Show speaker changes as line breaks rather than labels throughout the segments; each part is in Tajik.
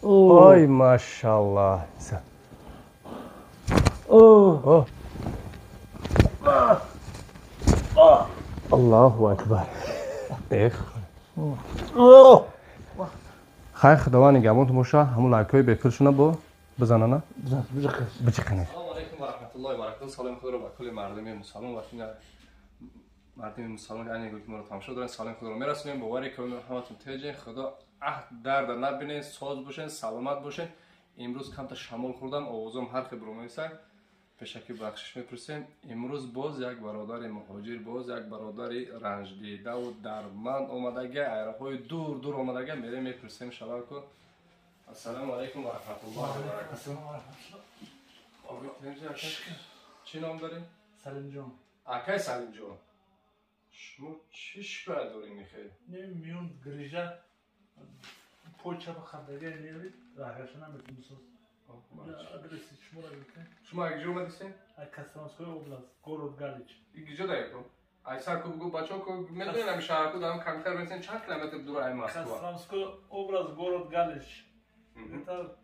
Ой, машаллах. О. Аллоҳу акбар. Эх. Хайр, худованд нигаҳбонтон боша. Ҳамун лайкҳои бепулшуна бо бизанана? Биҷиқанед. Ассалому алайкум ва раҳматуллоҳи ва баракатуҳ. Саломи худро ба кулли мардуми мусалмон ва мардуми мусалмон, ки айни ки моро тамошо доранд, саломи худро мерасонем. Боваре ки ҳаматон теҷен. Худо аҳд дарда набинед, соз бошен, саломат бошен. Имрӯз камта шамол хӯрдам, овозам ҳар хел буромесак. Пешакӣ бахшиш мепурсем. Имрӯз боз як бародари муҳоҷир, боз як бародари ранҷдидаву дарманд омадага, айраҳои дур дур омадага, мерем мепурсем шаваку. Ассалому алайкум ва раҳматуллоҳи ва баракатуҳ. Чӣ ном дорем?
Салимҷон.
Акай Салимҷон, шумо чӣ шикоят дорем михел?
Не, миён грижа поча хардага нерви раҳгаша наметунисоз. Адреси шуморо гирифтем.
Шумо аз куҷо омадистем?
Аз Костромская область, город Галич.
Куҷо даеку? Ай сар ку бугу бачаҳо ку медонед ами шаҳрку дар компютер менависем чанд километр дур ай Москва?
Костромская область, город Галич. Это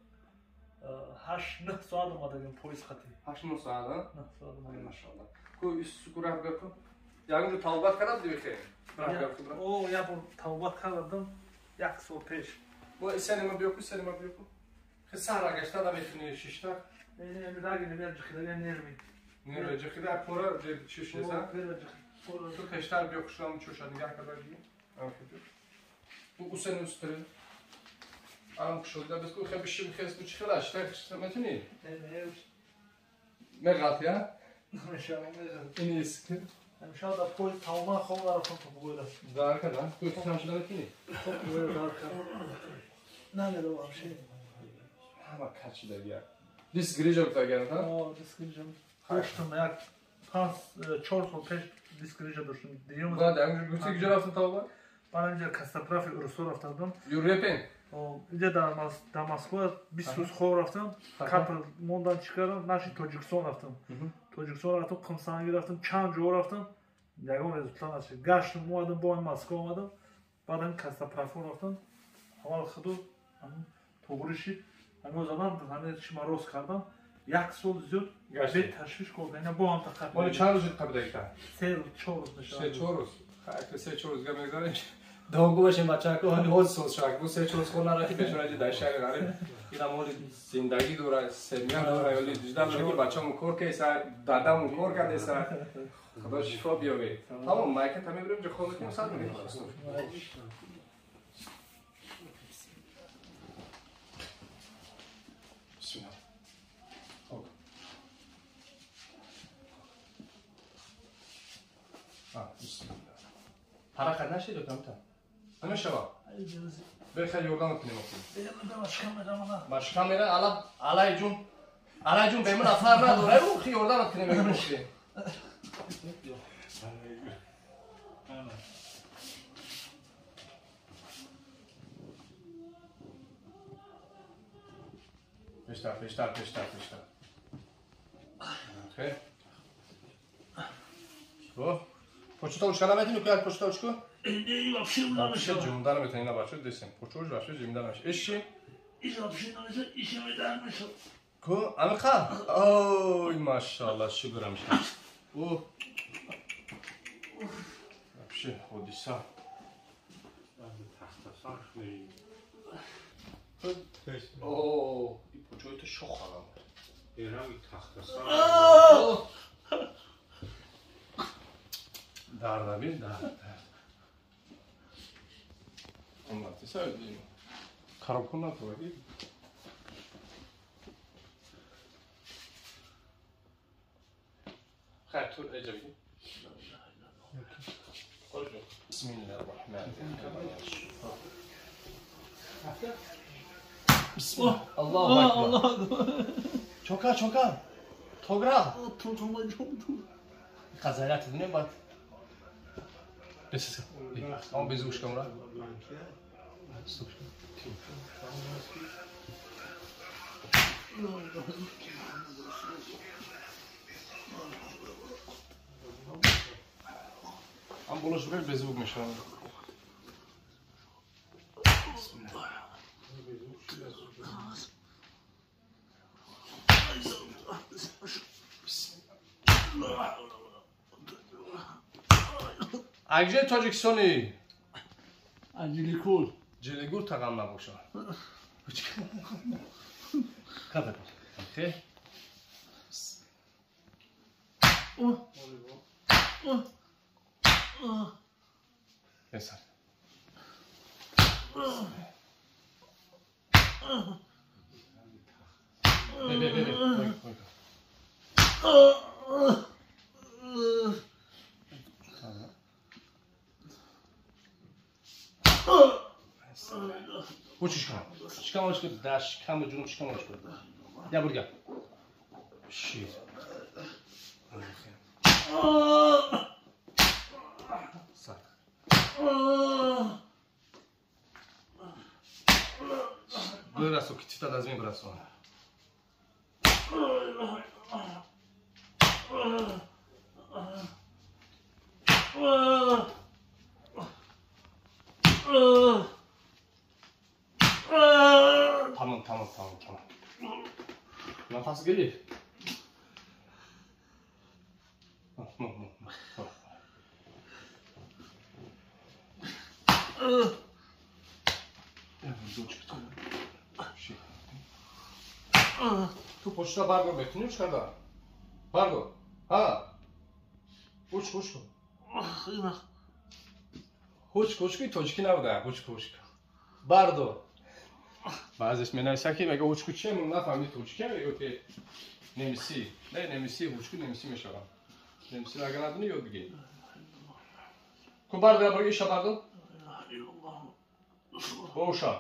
8-9 соат омадагем поезд хати.
8-9 соат, а?
9 соат омадагем.
Машаллах. Ку иску рафт ку? Ягон ҷо тавбат карда будӣ бихе?
О, як бор тавбат кардам як сол пеш.
Бо исени ма биё ку, исени ма биё ку. Хе сара гашта наметуни шишта?
Не, не, раги не биё ҷихида нерви.
Нерви ҷихида пора чишеса? Ту хештар биё хушрам чуша нигаҳ карда ги. Бу усени устри. Арам кушода бес ку хе бишим хес ку чихела шта шта метуни?
Не, не.
Меғат я?
Мешавам, меғат.
Ин иск.
Ҳамеша дар поезд тамоман хоб нарафтам то бугӯяд.
Дар када? Ку хам шуда метуни?
Хоб бугӯяд дар када. Намедонам вообще.
Ҳама кат шудагия. Диск грижа гуфтагиям, ҳа?
О, диск грижа. Доштам як 5-4 сол пеш диск грижа доштам. Дуюм.
Баъд гуфти куҷо рафтам тавба?
Баъд инҷа Костоправи Урусо рафта будам.
Юрепен?
Инҷа дар Москва 20 рӯз хоб рафтам. Капл мондан чӣ кардам? Наши Тоҷикистон рафтам. Тоҷикистон рафтам, Қумсанги рафтам, чанд ҷо рафтам. Ягон результат нашид. Гаштам, омадам, бо Москва омадам. Баъд ҳамин Костоправҳо рафтам. Аввал худу туғри шид. Ҳамин заман ҳамин чима рост кардам. Як сол зиёд беташвиш кор кардам. Бо ҳам тақаб.
Моли чанд рӯз қабида
3-4 рӯз мешавад.
3-4 рӯз. Хайр, 3-4 рӯз гап мегзарем. Догу бошем бачако, ҳали ҳоз соз шавад. Бу 3-4 рӯз хор нарафти бечора ҷи дар шаҳри ғариб. Ина моли зиндагӣ дора, семья дора, ёли дижда дора ки бачамон кор кеса, дадамон кор кардеса. Худо шифо биёвед. Тамом, майка та мебирем ҷо хоб мекунем, сар мекунем. Ҳаракат нашед ё камта? Намешава? Бехел ёрдам кунем охи. Машкам мера, ала алай ҷун. Алай ҷун бемун афар надора, ӯ хи ёрдам кунем охи. Пештар, пештар, пештар, пештар. Хе. О, почта учка наметуни ку як почта учку?
Не, вообще намешава.
Ҷумда наметуни на бачо десем. Почта вообще ҷумда намешава. Иши?
Иш вообще намешава, иши медар мешава.
Ку амиқа? Ой, машаллах, шукр амша. О. Вообще ҳодиса. О, и почои ту шох алам.
Эрави тахтаса.
Дарда бир, дард, дард. Омадиса өдим. Коробку надораги. Хайр, ту эҷа биги. Бисмиллаҳир раҳмонир раҳим. Бисмиллаҳ. Аллоҳу акбар. Чока, чока. Тогра. Қазаят дунё бад. Бес. Он без ушка мра. Ам болош бигир беззвук мешавад. Агже Тоҷикистони?
Жиликул.
Жилигул тағам набоша. Қадар. Хе. Есар. Бе, бе, бе, бе. Учишка. Шикам да, шикам ҷунуб шикам учку. Я бурга. Шир. Сад. Бирасо китита дазми бирасо. Tamam tamam tamam tamam. Nafas geliyor. Tu почта барго метуни чкарда? Барго. Ха. Уч уч. Хуч хуч тоҷикӣ набуда. Хуч хуч. Бардо. Баъзеш менависа ки мега ҳучку чие, нафаҳмиди тоҷикӣ ё ки немисӣ. Не, немисӣ, ҳучку немисӣ мешавад. Немисӣ агар надонӣ ёд бигир. Ку бардо, я бурги иша бардо. Боша.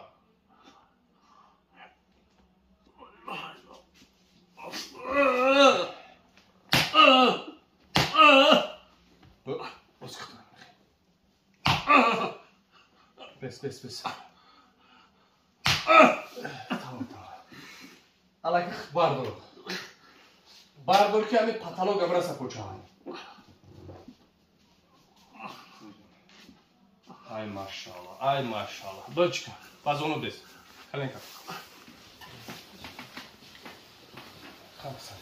Бес, бес, бес. Tamam tamam. Алаки бардор. Бардор ки ами патолога бираса кӯча. Ай машаллах, ай машаллах. Дочка, базону бес. Коленка. Хамса.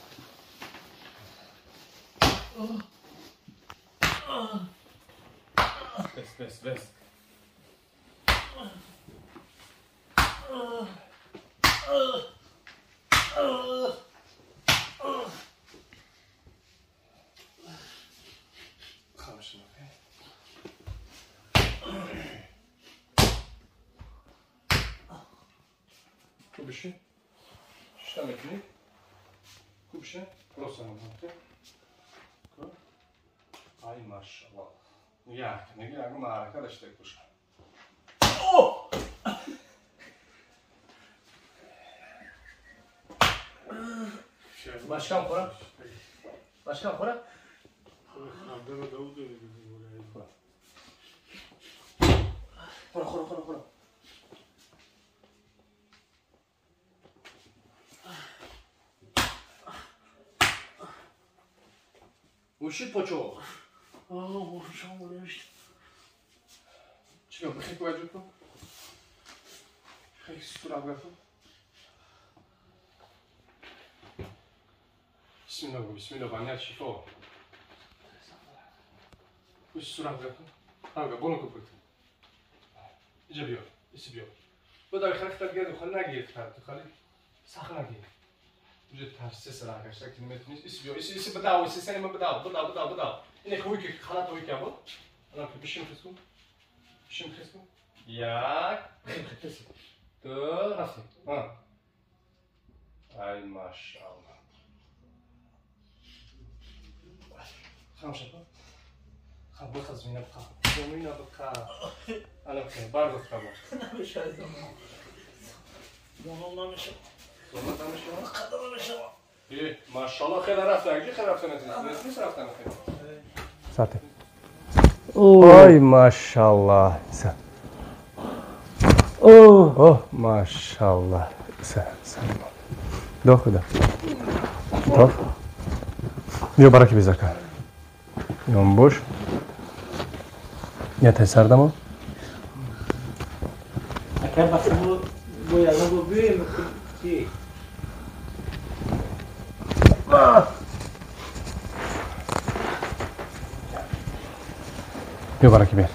Бес, бес, бес. Кубиши. Шта метуни? Кубиши. Просто намонте. Ай машаллах. Як, неги агу марака дашта куша. О! Başkan xora. Başkan xora. Xora xora xora xora. Ушит почо. Чиро бихи куаҷуку? Хей сура бгафу. Бисмилла, бисмилла, баня шифо. Уш сура бгафу. Ага, болон ку бгат. Иҷа биё, иси биё. Буда хахта герду хал нагир хат, хали сах нагир. Уже тарсе сара гашта ки метунис иси биё, иси иси бадав, иси сени бадав, бадав, бадав, бадав. Ине хуй ки халат хуй ки або. Ана бишим хиску. Бишим хиску. Як, хис. Ду, рафти. А. Ай машаллах. خمسة خم بخز من بقى يومين بقى أنا بخير برضه خبر
مش عايز والله مش
والله مش
قدر مش
إيه ما شاء الله خير رفتن جي خير رفتن ناس رفتن خير ساتي أي ما شاء الله أوه أوه ما شاء الله سلام دو خدا طب بیا برکه بیزکا یون باش یه تسردم
اگر بخشو
Биё бараки бер.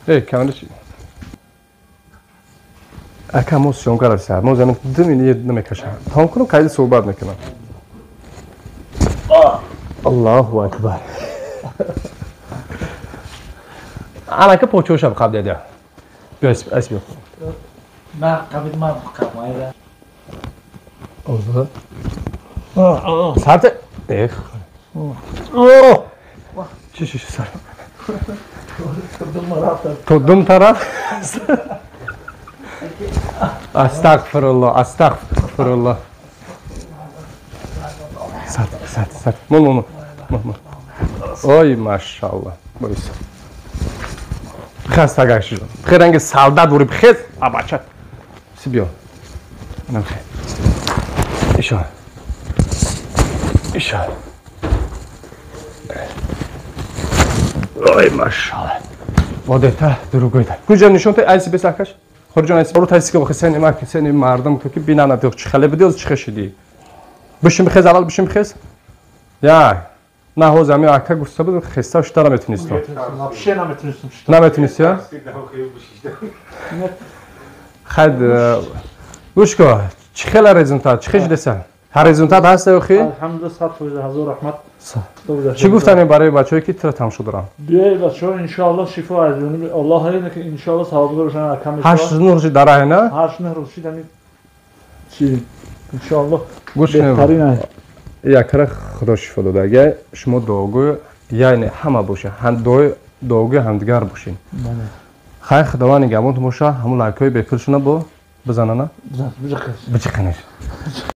Эй, камера чи? Ака мо съёмка рафта. Мо замин 2 минут намекашам. Тамом кунам, кайди суҳбат мекунам. Аллоҳу акбар. Анака почошам қабл дада. Биё ас биё.
На, қабл ман қабл.
Аллоҳ. Сарте. Эх. Чи чи сар. То дум тараф. Астағфируллоҳ, астағфируллоҳ. Сарт, сарт, сарт. Мон, мон, мон. Ой, машаллоҳ. Бойс. Бихез тагак шуд. Бихез ранги солдат бури бихез. Абачат. Си биё. Анам хе. Ишо. Ишо. Ой, машаллоҳ. Вот это другой. Куҷа нишон те айси бес акаш? Хорҷон айси баро тайси ки охи сени мак сени мардум ки бинана ту чи хеле бидил чи хешиди. Бишин бихез аввал бишин бихез. Я. На ҳоз ами ака гуфта буд хеста шута наметунистам.
Вообще наметунистам.
Наметунисти, а? Хайд гӯш кун, чи хеле результат, чи хешидеса? Ҳар результат ҳаст охи?
Алҳамдулиллаҳ, 100% ҳазор раҳмат.
Чӣ гуфтанем барои бачаҳое ки туро тамошо доранд?
Биёед бачаҳо, иншоаллоҳ шифо аз ҷониби Аллоҳ ҳаст, ки иншоаллоҳ савобгор бошанд акам мешавад.
8 9 рӯзи дар раҳ на?
8 9 рӯз шид ҳамин чи иншоаллоҳ
гӯш кунед.
Беҳтарин аст.
Якра худо шифо дода. Агар шумо дуогӯ, яъне ҳама боша, дуогӯи ҳамдигар бошед. Хайр, худованд нигаҳбонтон боша, ҳамун лайкҳои бепулшона бо бизанана? Биҷиқанеш.